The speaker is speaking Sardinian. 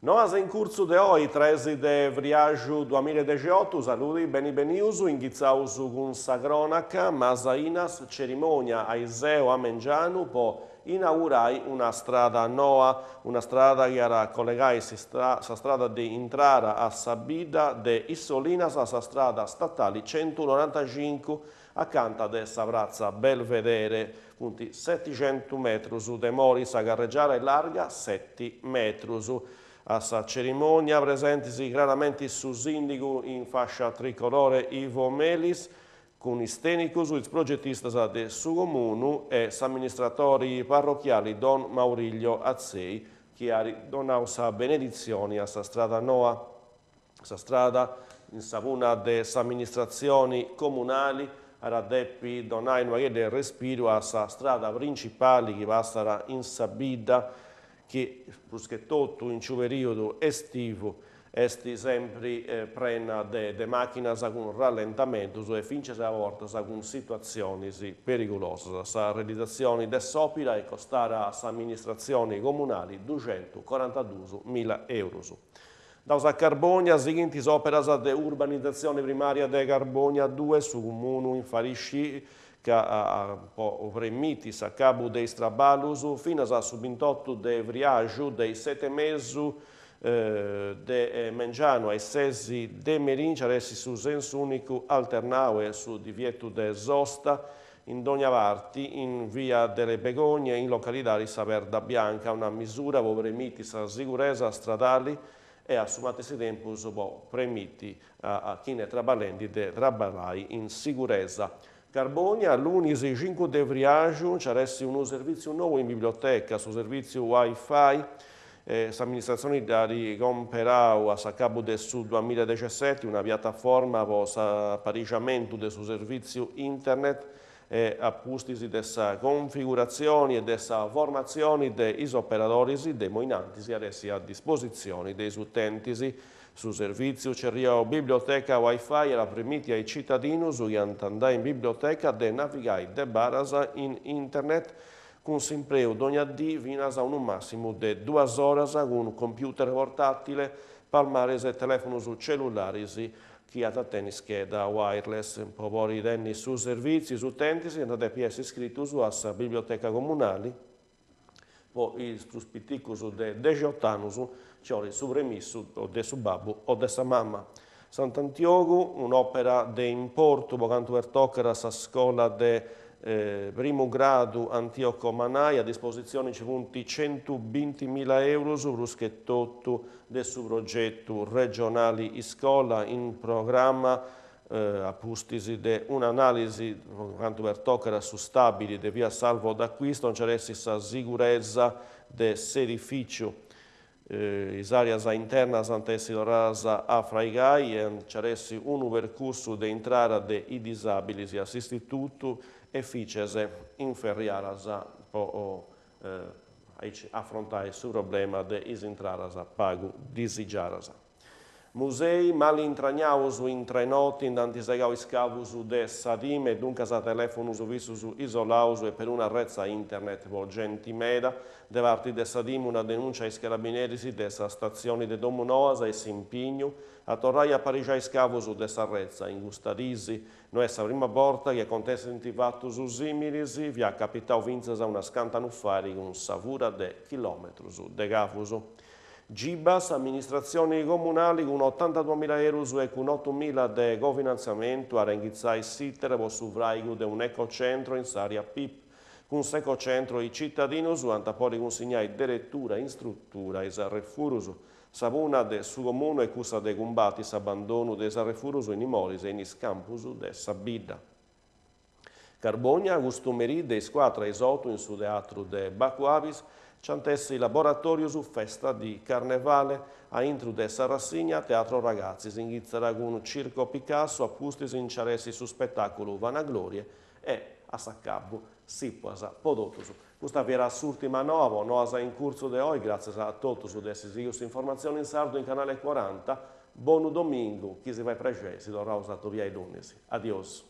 Noas in curtzu de oi, 3 de friaxu duamillaedexiottu, saludi, beni benius, inghitzaus cun sa cronaca, Masainas, cerimònia aiseu a mengianu po inaugurai una strada noa, una strada chi at a collegai sa strada de intrara a sa bidda de Is Solinas a sa strada statali centunorantacincu acanta de sa pratza Belvedere. Funt setixentus metrus de mori, sa carregiara est larga seti metrus. A sa cerimònia presentis craramenti su sìndigu in fàscia tricolore Ivo Melis, cun is tènicus, is progetistas de su Comunu e s'amministratori parrochiali Don Mauriglio Atzei chi at donau sa beneditzioni a sa strada noa. Sa strada, in sa punna de s'amministratzioni comunali, at a depi donai unu pagheddu de respiru a sa strada principali chi passat in sa bidda chi prus che totu in su perìodu estivu est sempri prena de màchinas cun rallentamentus e fintzas a bortas cun situatzionis perigulosas. Sa realizatzioni de s'òpira est costada a s'amministratzioni comunali duxentucorantadus milla eurus. Andaus a Carbònia, sighint is òperas de urbanizatzioni primària de Carbònia 2, su Comunu fait sciri ca po premiti s'acabu de is traballus finas a su bintotu de friaxu de is seti e mesu de mengianu a is ses de merì nci at essi su sensu ùnicu alternau e su divietu de sosta in dogna parti in via delle Begogne in localidadi Sa Perda Bianca, una misura po premiti sa siguresa stradali e a su matessi tempus po premiti a chini est traballendi de traballai in siguresa. Carbònia, lunis cincu de friaxu nci at essi unu servìtziu nou in biblioteca, su servìtziu Wi-Fi. S'amministratzioni dd'at comperau a s'acabu de su duamillaedexeseti una piataforma po s'aparixamentu de su servìtziu internet e a pustis de sa configuratzioni e de sa formatzioni de is operadoris de imoi in antis at essi a dispositzioni de is utentis. Su servìtziu tzerriau Biblioteca Wi-Fi at a premiti a is citadinus chi ant a andai in biblioteca de navigai de baras in internet cun s'impreu dogna dì finas a unu màssimu de duas oras cun computer portàtile, palmares e telèfonus cellularis chi ant a tenni scheda wireless. Po podi tenni su servìtziu is utentis ant a depi essi iscritus a sa biblioteca comunali. Po is prus piticus de dexiotu annus nci 'olit su premissu de su babbu o de sa mama. Sant'Antiogu, un'òpera de importu po cantu pertocat sa scola de primu gradu Antioco Manai, a dispositzioni nci funt centubintimila eurus, prus che totu de su progetu regionali Iscola in programma A pustis de un'anàlisi po cantu pertocat su stàbili de via Salvo D'Acquisto nci at essi sa siguresa de s'edifìciu. Is àreas internas ant essi torradas a fraigai e nci at essi unu percursu de intrada de is disàbilis a s'istitutu e fintzas inferriadas po aici afrontai su problema de is intradas pagu disigiadas. Musei mali intragnaus intr'e noti nd'ant segau is cavus de sa TIM e duncas telèfonus fissus isolaus e peruna retza internet po genti meda. De parti de sa TIM una denùncia a is carabineris de sa statzioni de Domunoas e s'impignu a torrai a aparixai is cavus de sa retza in custa dis. No est sa prima borta chi acontessint fatus sìmilis, fiat capitau fintzas unas cant'annus fait cun sa fura de chilòmetrus de cavus. Giba, s'amministratzioni comunali cun otantaduamila eurus e cun otumila de cofinantziamentu at a inghitzai s'iter po su fràigu de un'ecocentro in s'àrea Pip. Cun s'ecocentro is citadinus ant a podi cunsignai deretura in strutura is arrefurus. Sa punna de su comunu est cussa de cumbati s'abandonu de is arrefurus in is moris e in is campus de sa bidda. Carbònia, custu merì de is cuatru a is otu in su teatru de Bacu Abis nc'ant essi laboratòrius Festa di Carnevale a intru de sa rassigna Teatro Ragazzi. S'inghitzat cun Circo Picasso, a pustis nci at essi su spetàculu Vanaglorie e a s'acabu Sipuas po totus. Custa fiat s'ùrtima noa po Noas in curtzu de oi, gràtzias a totus de essi sighiu s'informatzioni in sardu in Canale Cuaranta. Bonu domingu, chi si fait prexeri si torraus a atobiai lunis. Adiosu.